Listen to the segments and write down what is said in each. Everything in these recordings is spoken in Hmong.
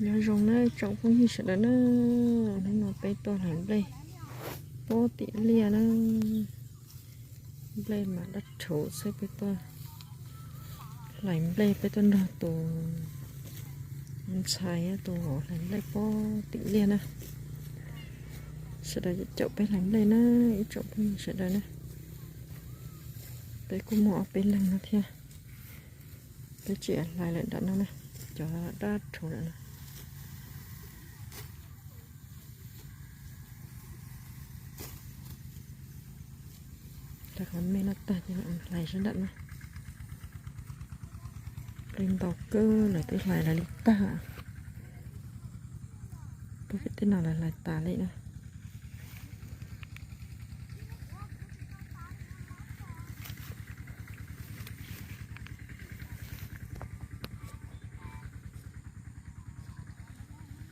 Nyob zoo na tsoom phooj ywg sawv daws na, hnub no peb tuaj hlais nplej puag tim liaj na. Nplej mas dab rhuv xwb, peb tuaj hlais nplej, peb tuaj nrog tus ntxhais tus hlais nplej puag tim liaj na. Sawv daws caum peb hlais nplej na, ib tsoom phooj ywg sawv daws na. Peb kuj muaj ob peb leeg no thiab. Peb tseem hlais lawm nram no na, cov dab rhuv lawm no. Hlais qhov me no tag ces hlais sab nram no. Nplej ntau kawg, lawv twb hlais lawv li tag. Puag pem tej no lawv hlais tas li na.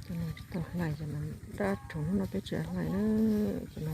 Cov no tsis tau hlais, cov no dab rhuv, hnub no peb tsis hlais na. Cov no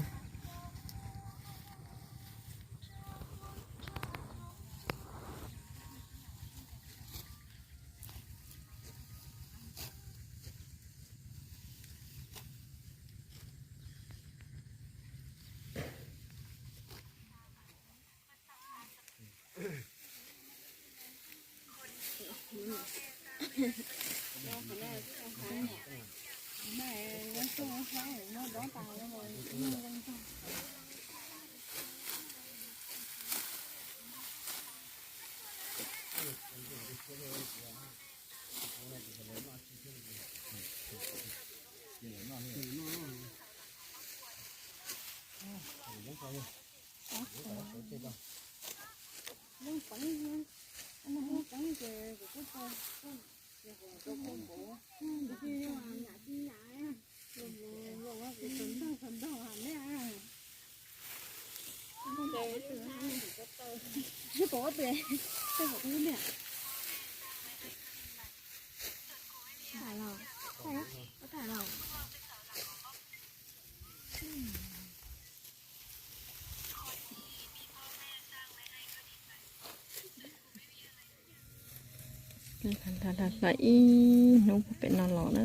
Peb hlais hlais ib hnub puag pem no los na.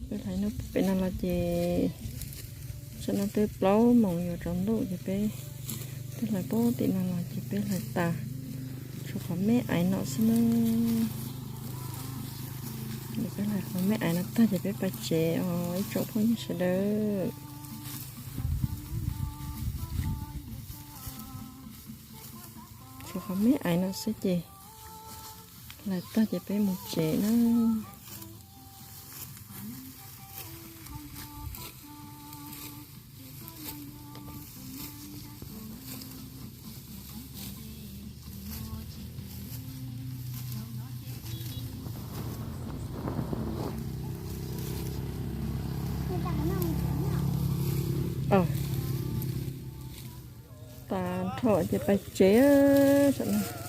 Peb hlais hnub puag pem no los ces tam sim no twb plaub moos yuav tsaus ntuj ces peb twb hlais puag tim no los ces peb hlais tas tshuav qhov me aiv no xwb na. Peb hlais qhov me aiv no tag ces peb pais tsev os ib tsoom phooj ywg sawv daws. Tshuav qhov me aiv no xwb ces hlais tag ces peb mus tsev na. Tag nrho ces pais tsev tam no.